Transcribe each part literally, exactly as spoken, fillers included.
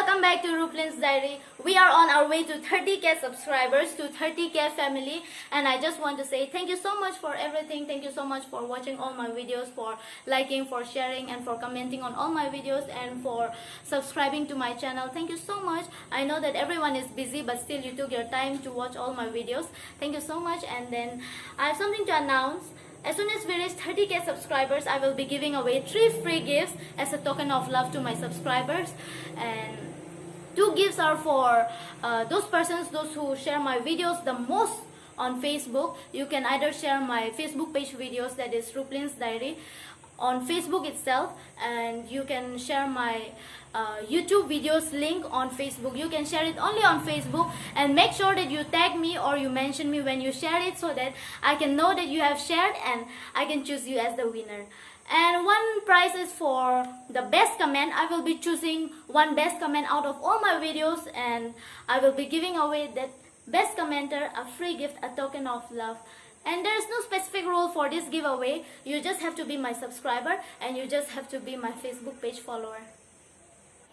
Welcome back to Ruplin's Diary. We are on our way to thirty K subscribers, to thirty K family, and I just want to say thank you so much for everything. Thank you so much for watching all my videos, for liking, for sharing, and for commenting on all my videos, and for subscribing to my channel. Thank you so much. I know that everyone is busy, but still you took your time to watch all my videos. Thank you so much. And then I have something to announce. As soon as we reach thirty K subscribers, I will be giving away three free gifts as a token of love to my subscribers. And two gifts are for uh, those persons, those who share my videos the most on Facebook. You can either share my Facebook page videos, that is Ruplin's Diary, on Facebook itself, and you can share my uh, YouTube videos link on Facebook. You can share it only on Facebook, and make sure that you tag me or you mention me when you share it, so that I can know that you have shared and I can choose you as the winner. And one prize is for the best comment. I will be choosing one best comment out of all my videos, and I will be giving away that best commenter a free gift, a token of love. And there is no specific rule for this giveaway. You just have to be my subscriber and you just have to be my Facebook page follower.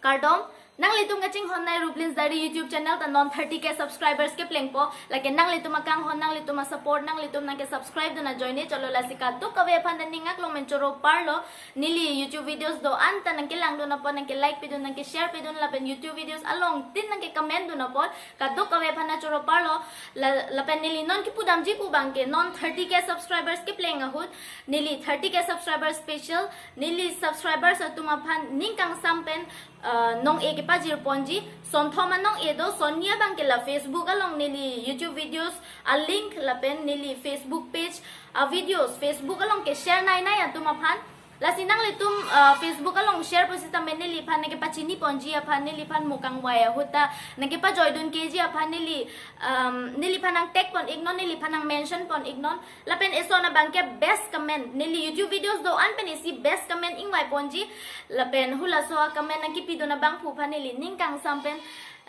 Kardom, nanglitum kachinghon nai Ruplin's Diary YouTube channel ta non thirty K subscribers keplengpo. Lake nanglitum akanghon, nanglitum asupport, nanglitum nangke subscribe dun ajoine cholo, lasi kadokave aphan ta ning aklong pen choro parlo. Neli YouTube videos do-an ta nangkelangdun apot, nangke like pidun, nangke share pidun, lapen YouTube videos along tin nangke comment dun apot kadokave aphan ta choro parlo. La, lapen neli non kipudamji pu abangke non thirty K subscribers kepleng ahut, neli thirty K subscribers special, neli subscribers atum aphan ning kangsam pen uh, nong-e kepajir ponji. Sonthom anong-e do, sonni abangke la Facebook along neli YouTube videos a link lapen neli Facebook page a videos Facebook along ke share nai nai atum aphan. Lasi nanglitum uh, Facebook along share pusitame neliphan nangkepachini ponji aphan, neliphan mo kangvai ahut ta nangkepajoidun keji aphan neli um, neliphan nang tag pon iknon, neliphan nang mention pon iknon. Lapen eson abangke best comment, neli YouTube videos do-an pen isi best comment ingvai ponji. Lapen hulaso a comment nangkepidun abangphu aphan neli ning kangsam pen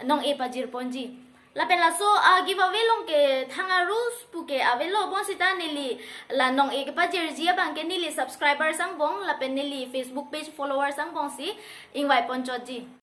nong-e pajir ponji. Lapen laso a giveaway along ke thang a rules pu ke avelo, bonsita neli la nong-e kepajirji abangke neli subscribers angbong lapen neli Facebook page followers angbongsi ingvai ponchotji.